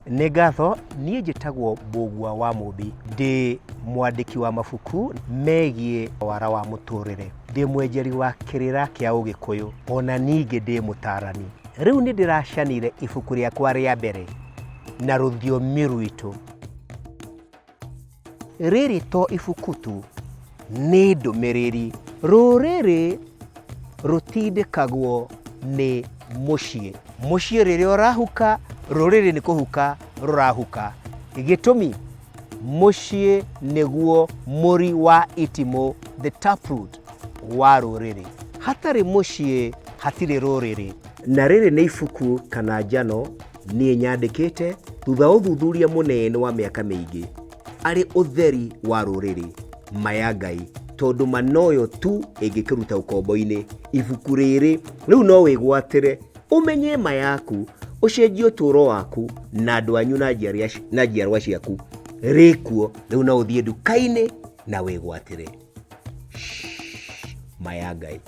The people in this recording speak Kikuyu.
Nĩ ngatho, niĩ njĩtagwo Mbũgua wa Mũmbi, ndĩ mwandĩki wa mabuku megiĩ wara wa mũtũrĩre, ndĩ mwenjeri wa kĩrĩra kĩa ũgĩkũyũ, ona ningĩ ndĩ mũtarani. Rĩu nĩ ndĩracanire ibuku rĩakwa rĩa mbere na rũthiomi rwitũ. Rĩrĩ to ibuku tu, nĩ ndũmĩrĩri. Rũrĩrĩ rũtindĩkagwo nĩ mũciĩ. Mũciĩ rĩrĩa ũrahuka, rũrĩrĩ nĩ kũhuka rũrahuka. Gĩtũmi, mũciĩ nĩguo mũri wa itimũ, the taproot, wa rũrĩrĩ. Hatarĩ mũciĩ hatirĩ rũrĩrĩ. Na rĩrĩ nĩ ibuku kana njano niĩ nyandĩkĩte thutha wa ũthuthuria mũnene wa mĩaka mĩingĩ arĩ ũtheri wa rũrĩrĩ, ma ya Ngai, tondũ ma noyo tu ĩngĩkĩruta ũkombo-inĩ. Ibuku rĩrĩ rĩu no wĩgwatĩre ũmenye ma yaku, ũcenjie ũtũũro waku na andũ anyu na njiarwa ciaku. Rĩkuo rĩu no ũthiĩ nduka-inĩ na wĩgwatĩre. Ma ya Ngai.